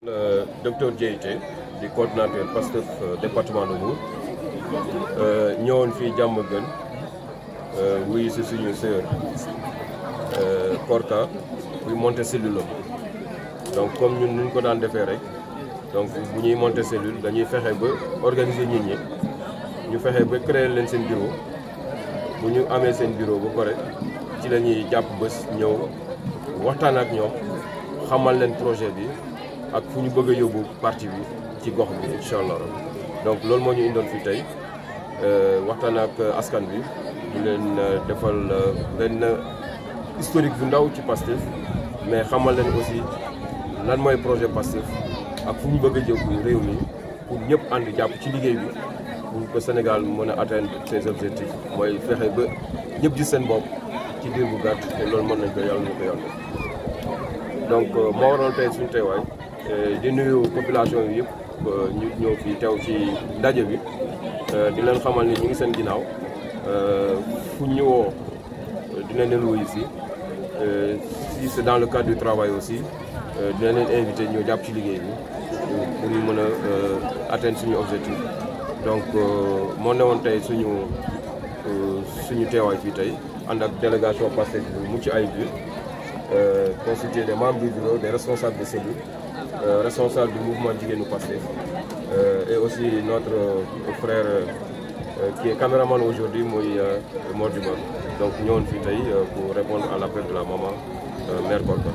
Le docteur Diété di coordinateur Pastef département de Mbour ñëwoon fii Diamaguène wuyu si suñu sœur Korka buy monter cellule donc comme ñun ñu ko daan defee rek donc bu ñuy monter cellule dañuy fexe ba organiser nit ñi ñu fexe ba créer leen seen bureau bu ñu amee seen bureau ba pare ci la ñuy jàpp bés ñëw waxtaan ak ñoom xamal leen projet bi ak fu ñu bëgg a yóbbu parti bi ci gox bi incha allah donc loolu moo ñu indoon fi tey waxtaan ak askan bi di leen defal benn historique bu ndaw ci Pastef mais xamal leen aussi lan mooy projet Pastef ak fu ñu bëgg a yóbbu réew mi pour ñëpp ànd jàpp ci liggéey bi pour que Sénégal mën a atteindre ses objectifs mooy fexe ba ñëpp gis seen bopp ci diir bu gàtt te loolu mën nañ ko yàlla ñu ko yàlla donc moo waroon tey suñu teewaay di nuyu population yi yëpp ñu ñëw fii teew ci ndaje bi di leen xamal ni ñu ngi seen ginnaaw fu ñu woo dina leen wuyu si c'est dans le cadre du travail aussi dina leen invité ñu jàpp ci liggéey bi pour ñu mën a atteindre suñu objectif donc moo newoon tey suñu teewaay fii tey ànd ak délégation Pastef bu mucc ayib bi constitué des membres du bureau, des responsables de cellules, responsables du mouvement Jigéenu Pastef et aussi notre frère qui est caméraman aujourd'hui, Mor Dumar. Donc nous sommes ici pour répondre à l'appel de la maman, Mère Korka.